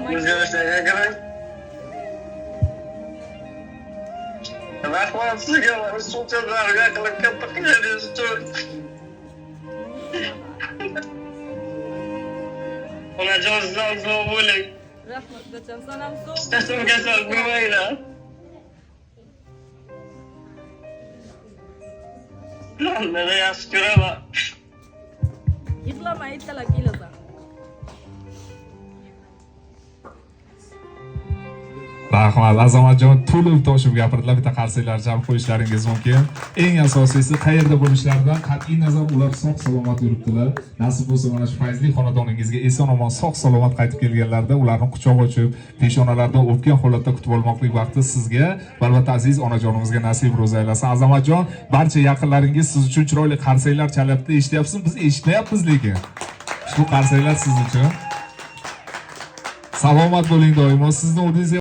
O'zgarishlarga kiring. Rahmat sizga, shuncha zarga qilib katta qilganingiz uchun. Onajon, siz ham sog' bo'ling. Rahmat bacham, san ham sog' bo'l. Kasal kasal bo'lmanglar. Sizlarni yaxshi ko'raman. Yig'lama, ertalab kelasan. Rahmat, Azamatjon to'lib toshib gapirdilar. Bitta qarsaklar chalib qo'yishlaringiz mumkin. Eng asosiysi, qayerda bo'lishlaridan qat'iy nazar ular sog' salomat yuribdilar. Nasib bo'lsa, mana shu fayzli xonadoningizga eson omon sog' salomat qaytib kelganlarida ularni quchoq ochib, peshonalaridan o'pgan holatda kutib olmoqlik baxti sizga va albatta aziz onajonimizga nasib ro'za aylasin. Azamatjon, barcha yaqinlaringiz siz uchun chiroyli qarsaklar chalyapti, eshityapsizmi? Biz eshitmayapmiz lekin. Ushbu qarsaklar siz uchun. Salomat bo'ling doimo. Sizni o'rningizga